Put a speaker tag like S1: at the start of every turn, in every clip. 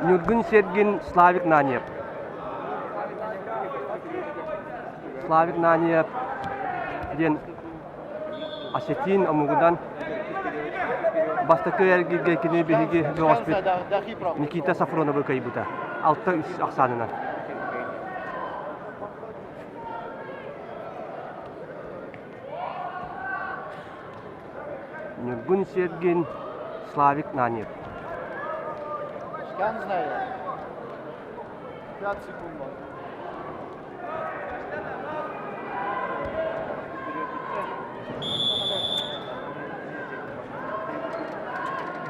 S1: Ньургун Сергин, Славик Наньев. Славик Наньев диэн осетин омугунан бастакы эргииргэ кини биһиги бөҕөспүт Никита Сафроновы кыайбыта. 6-3 ахсаанынан. Ньургун Сергин, Славик Нанев.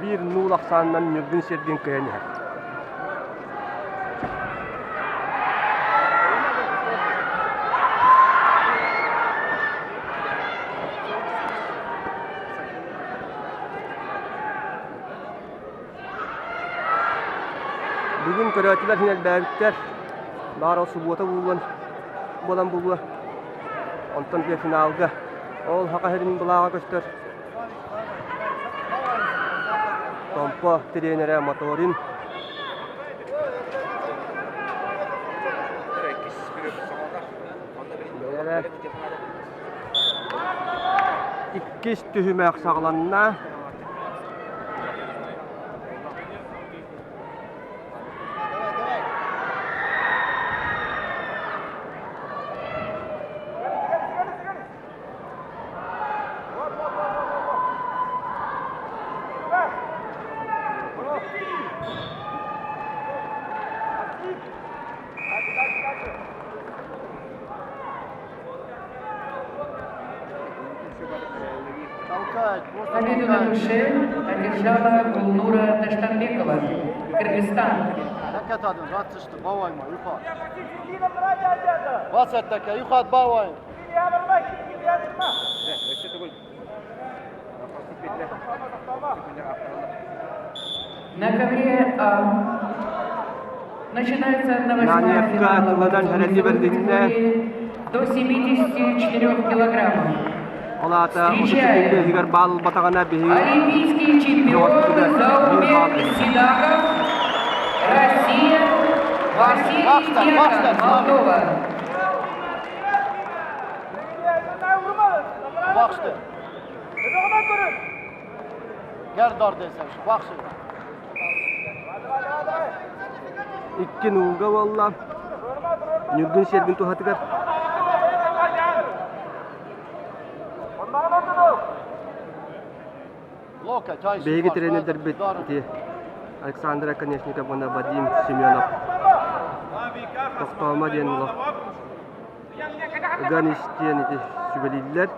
S1: Биир нуул ахсаанынан Ньургун Сергин кыайан иһэр. Бүгүн көрөөччүлэр син элбээбиттэр. Баар ол субуота буолуон буолан буолуо. Онтон дьэ финалга ол Саха сирин былааҕа көстөр. Томпо тренерэ Моторин. Иккис түһүмэх саҕаланна.
S2: Победу на душе одержала Гулнура Таштанбекова, Кыргызстан. На ковре А начинается 1/8 финала до 74 килограммов.
S1: Ол аата Встречает
S2: олимпийский чемпион Заурбек Сидаков, Россия, Василий Дьякон, Молдова.
S1: Икки нууга буолла. Ньургун Сергин туһатыгар. Биһиги тренердэрбит ити Александр Оконешников уонна Вадим Семенов тохтоомо диэн олох ыган истиэн ити сүбэлииллэр.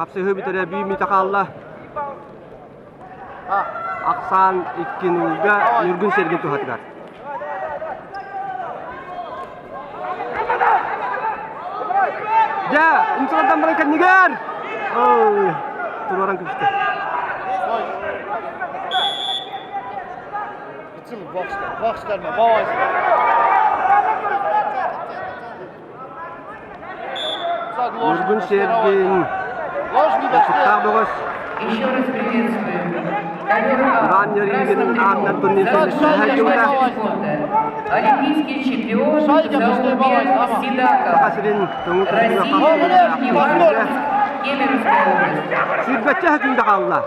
S1: Хапсыһыы бүтэрэ биир мүнүүтэ хаалла. Ахсаан икки нуулга Ньургун Сергин туһатыгар. Дьэ, умсаҕардан баран кэннигэр! Ой, туруоран кэбистэ. Ньургун Сергин Сыттаах бөҕөс
S2: Еще раз приветствуем.
S1: Иван Ярыгин аатынан турнирга
S2: Олимпийский чемпион Заурбек Сидаков.
S1: Саха сирин көҥүл
S2: Россия, Кемеровская область.
S1: Сүүрбэччэ күндэ хаалла.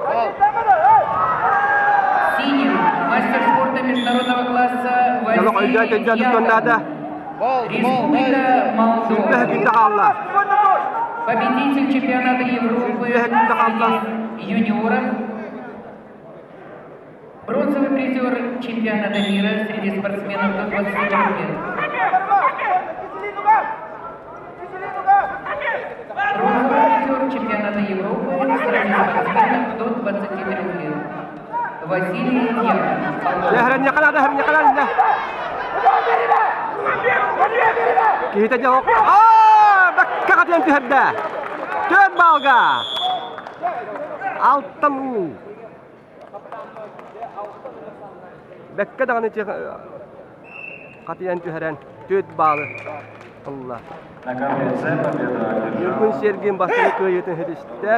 S2: Синим, мастер спорта международного класса Василий Дьякон. Республика Молдова. Победитель чемпионата Европы среди юниоров. Бронзовый призер чемпионата мира среди спортсменов до 23 лет. Бронзовый призер чемпионата Европы. Василий Дьяконов.
S1: Дьэ, наада, наада. Киһитэ дьэ Аа, бакка хатыйан түһэрдэ. Төрт балга. Алтан уу. Бэккэ даҕаны хатыйан түһэрэн төрт баалы ылла. Ньургун Сергин бастакы кыайыытын ситистэ.